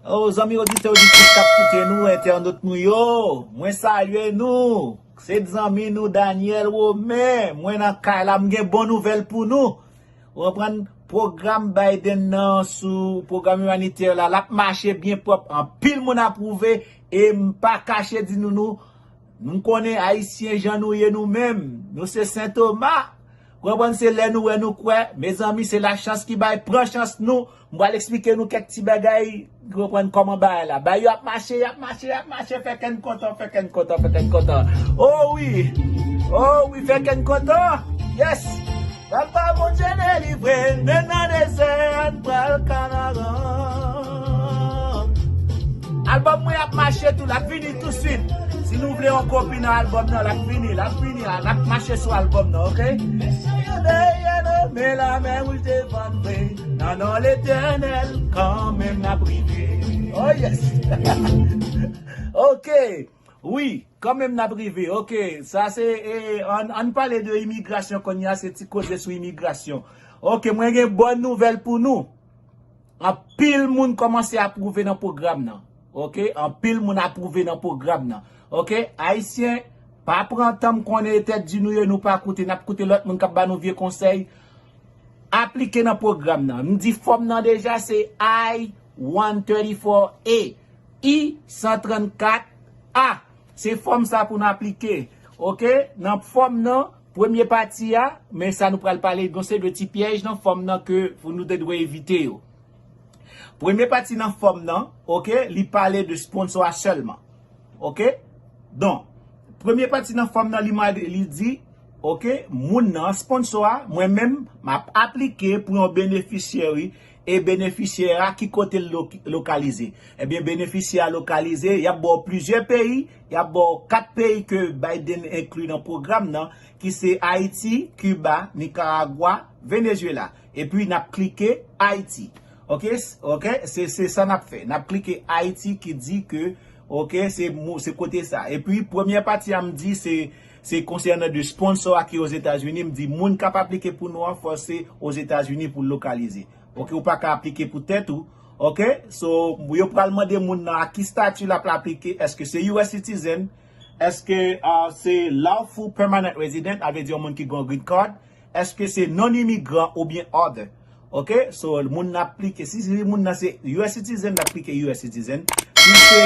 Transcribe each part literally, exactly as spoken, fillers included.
O zanmi oditè, oditris k ap koute nou, entènot nou yo, mwen salye nou. Se zanmi nou Daniel Romain, mwen nan kay la, m gen bon nouvèl pou nou. Ou konprann, pwogram Biden nan sou pwogram imanitè la, l ap mache byen pwòp, anpil moun apwouve, e m pa kache di nou, nou, nou konnen Ayisyen jan nou ye nou menm, nou se Sen Toma. Ou konprann, se lè nou wè nou kwè. Mezanmi, se lachans ki bay, pran chans nou. M pral eksplike nou kèk ti bagay, ou konprann, kòman bagay la. Bagay yo ap mache, y ap mache, y ap mache, fè kè n kontan, fè kè n kontan, fè kè n kontan. O wi, o wi, fè kè n kontan. Yes. Papa Bondye delivre n, men nan dezè a n pral Kanaran. Albòm mwen ap mache tou, l ap vini tou swit. Si nou vle yon kopi nan albòm nan, l ap vini, l ap vini, l ap mache sou albòm nan, oke? Mesye dèyè nou, men la men wouj devan vre. Nan non Letènèl, kanmenm n ap rive. Oh yes! Oke, wi, kanmenm n ap rive. Oke, sa se, e, ann, ann pale de imigrasyon kounye a, se ti koze sou imigrasyon. Oke, mwen gen bòn nouvèl pou nou. Anpil moun kòmanse apwouve nan pwogram nan. Oke, anpil moun apwouve nan pwogram nan. Oke, Ayisyen, pa pran tan, m konnen e tèt di nou ye, nou pa koute, n ap koute lòt moun k ap ba nou vye konsèy. Aplike nan pwogram nan. M di fòm nan deja, se I one thirty-four A, I san trannkat A. Se fòm sa pou n aplike. Oke? Nan fòm nan, premye pati a, men sa nou pral pale, gon seri de ti pyèj nan fòm nan ke pou nou te dwe evite yo. Premye pati nan fòm nan, oke, li pale de sponsò a sèlman. Oke? Donk, premye pati nan fòm nan, li mande, li di, oke, moun nan, sponsò a, mwen menm, m ap aplike pou yon beneficiary, e beneficiary a, ki kote l lo-, lokalize? Ebyen, benefisyè a lokalize, y ap ba w plizyè peyi, y ap ba w kat peyi ke Biden enkli nan pwogram nan, ki se Ayiti, Kiba, Nikaragwa, Venezuela. Epi n ap klike Ayiti. Oke, s-, oke, se, se sa n ap fè. N ap klike Ayiti ki di ke, oke, se mou-, se kote sa. Epi premyè pati a m di se, se konsènan de sponsò a ki Ozetazini. M di moun k ap aplike pou nou an, fò se Ozetazini pou l lokalize. Oke, ou pa ka aplike pou tèt ou. Oke, so, yo pral mande moun nan a ki stati l ap aplike, èske se U S citizen, èske, ah, se lawful permanent resident, a vle di yon moun ki gen yon green card, èske se non-imigran oubyen other. Oke, so, moun nan aplike, si, si moun nan se U S citizen, l ap klike U S citizen. Si se,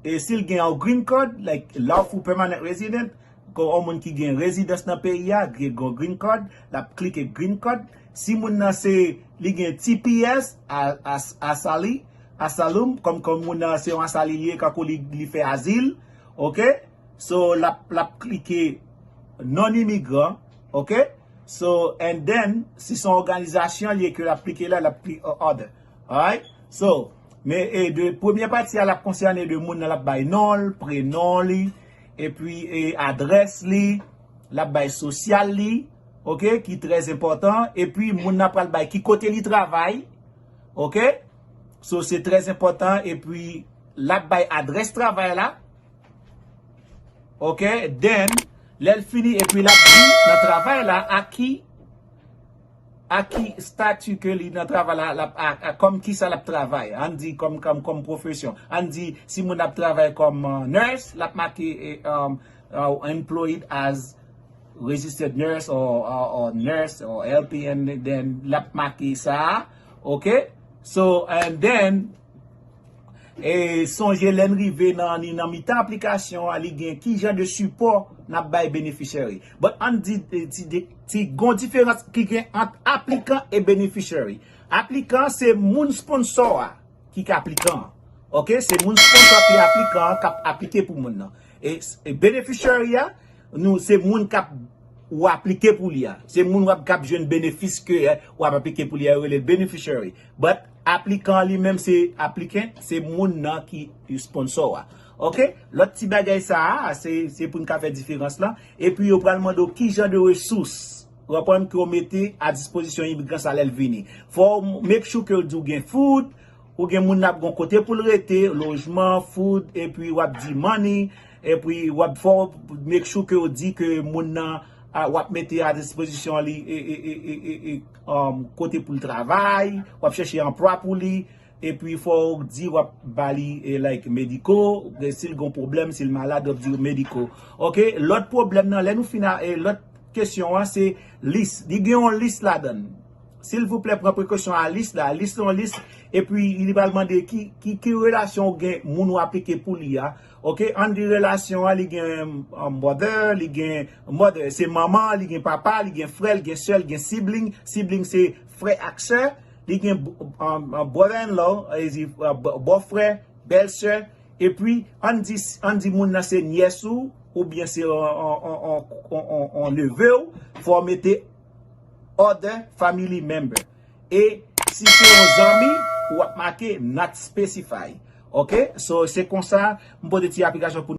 e si l gen yon green card, like lawful permanent resident, kon yon moun ki gen rezidans nan peyi a, gen yon green card, l ap klike green card. Si moun nan se, li gen T P S, a, a, asali, asylum, kòm, kòm moun nan se yon asali li ye, kankou li, li fè azil, oke? So, l ap, l ap klike non-imigran, oke? So, and then, si se yon òganizasyon li ye ke l ap klike la, l ap klike other. Alright? So, men, e de premyè pati a, l ap konsène de moun nan l ap bay non l, prenon li, epi, e adrès li, l ap bay sosyal li, oke, ki trè enpòtan, epi moun nan pral bay ki kote li travay, oke? So, se trè enpòtan, epi l ap bay adrès travay la, oke? Then, lè l fini, epi l ap di nan travay la, a ki, a ki stati ke li nan travay la, l ap, a, a, kòm kisa l ap travay, ann di kòm, kòm, kòm pwofesyon. Ann di, si moun ap travay kòm, uh, nurse, l ap make, eh, um, uh, employed as registered nurse or, or, or nurse or L P N, then l ap make sa, oke? So, and then, e sonje lè n rive nan, ni nan mitan aplikasyon an, li gen ki jan de sipò n ap bay beneficiary. But ann di, e, ti, de, ti gon diferans ki gen ant aplikan e beneficiary. Aplikan se moun sponsò a ki ka aplikan an. Oke? Se moun sponsò ki aplikan an k ap aplike pou moun nan. E, e beneficiary a, nou, se moun k ap, ou aplike pou li a. Se moun w ap, k ap jwenn benefis ke, eh, w ap aplike pou li a, yo rele l beneficiary. But aplikan an li menm se applicant, se moun nan ki sponsò a. Oke? Lòt ti bagay sa a, se, se pou n ka fè diferans lan. Epi yo pral mande w ki jan de resous, ou konprann, ke w mete a dispozisyon imigran sa lè l vini. Fò w make sure ke w di w gen food, ou gen moun nan ap gon kote pou l rete, lojman, food, epi w ap di money, epi w ap fò w make sure ke w di ke moun nan, a, w ap mete a dispozisyon li, e, e, um, kote pou l travay, w ap chèche anplwa pou li, epi fò w di w ap ba li, eh, like, mediko, eh, si l gen pwoblèm, si l malad, w ap di mediko. Ok, lòt pwoblèm nan, lè nou fin a, eh, lòt kesyon an, se lis. Li gen yon lis ladan l. Silvouplè, pran prekosyon a lis la. Lis se yon lis, epi li pral mande ki, ki, ki relasyon ou gen, moun ou aplike pou li a. Ok, ann di relasyon an, li gen, um, mother, li gen mother, se manman, li gen papa, li gen frè, li gen sè, li gen sibling. Sibling se frè ak sè. Li gen, um, um, brother-in-law, eh, uh, bò-, bòfrè, bèlsè. Epi, ann di, ann di moun nan se nyès ou, oubyen se yon, yon, yon neve w, fò w mete other family member. E si se yon zanmi, w ap make not specify. Ok? So, se konsa, m pote ti aplikasyon pou